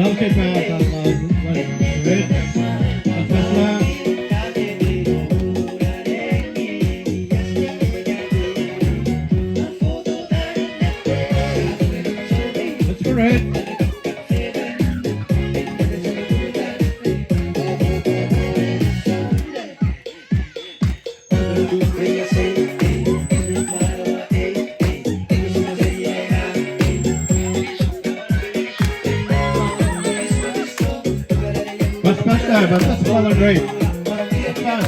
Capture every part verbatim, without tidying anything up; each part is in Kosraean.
Okay, pal, pal, pal. Right. That's correct. Pass, pass that, pass, pass that one, great. Pass.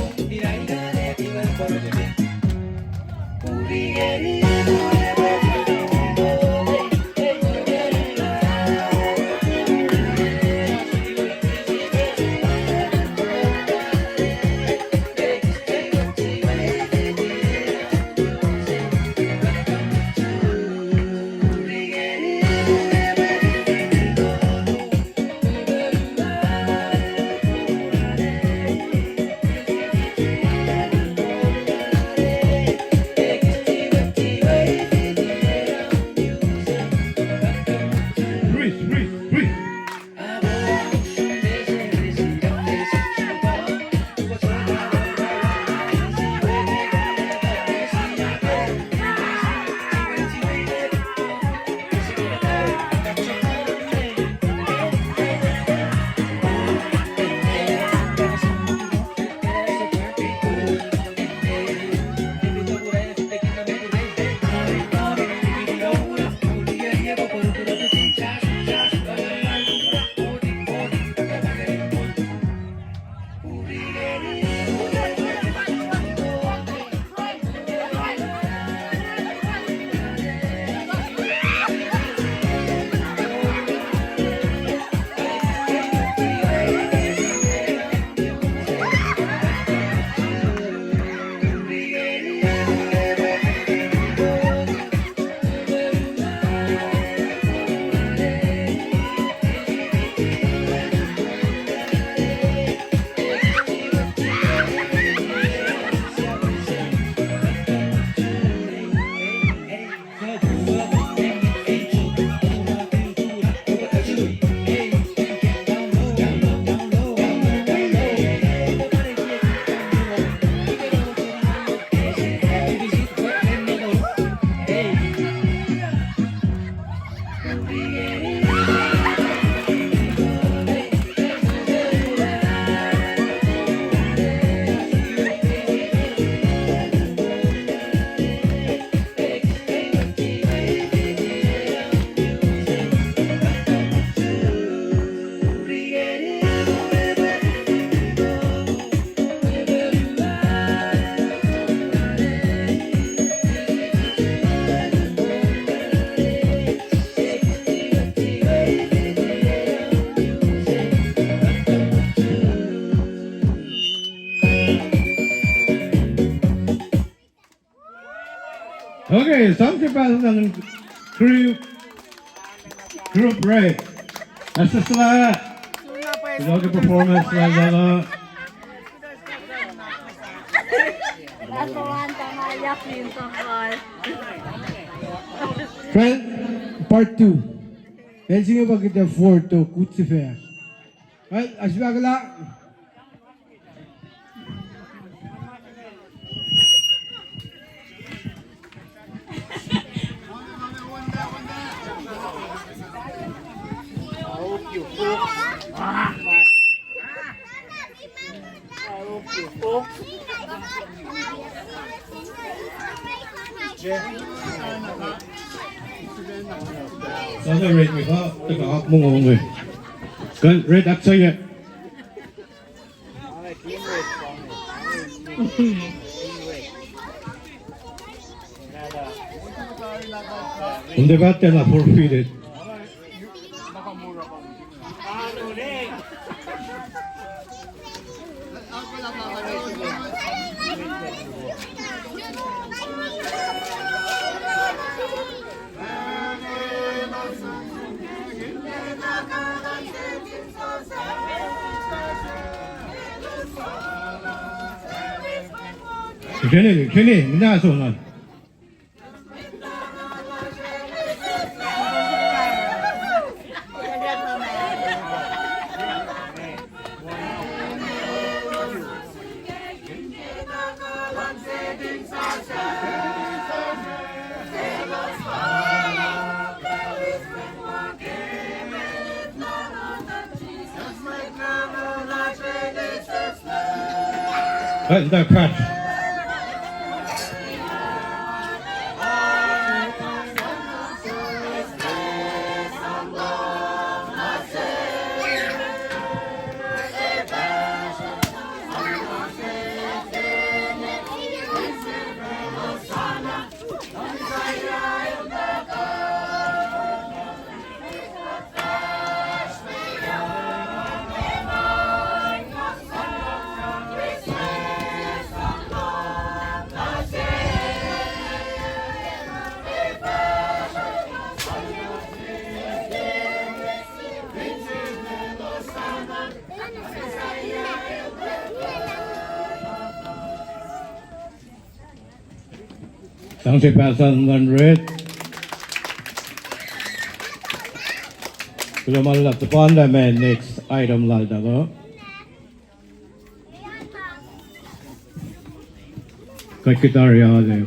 Okay, sang se pa sang group, group break. Asasla. Iloke performance la lala. Friend, part two. Pacl se inge pa kuht ac four to kut sifac. Right, asbakla. Sasa red me pa, teka ak mongo nge. Kan red ak saya. Unde pa tena forfeited. Sreni, sreni, mina sonan. Enda patch. Sang se pasal luhn ret. Kuloh ma luhlahp, tuhpan lah ma next item laltahl uh. Kuht kuh tari alu.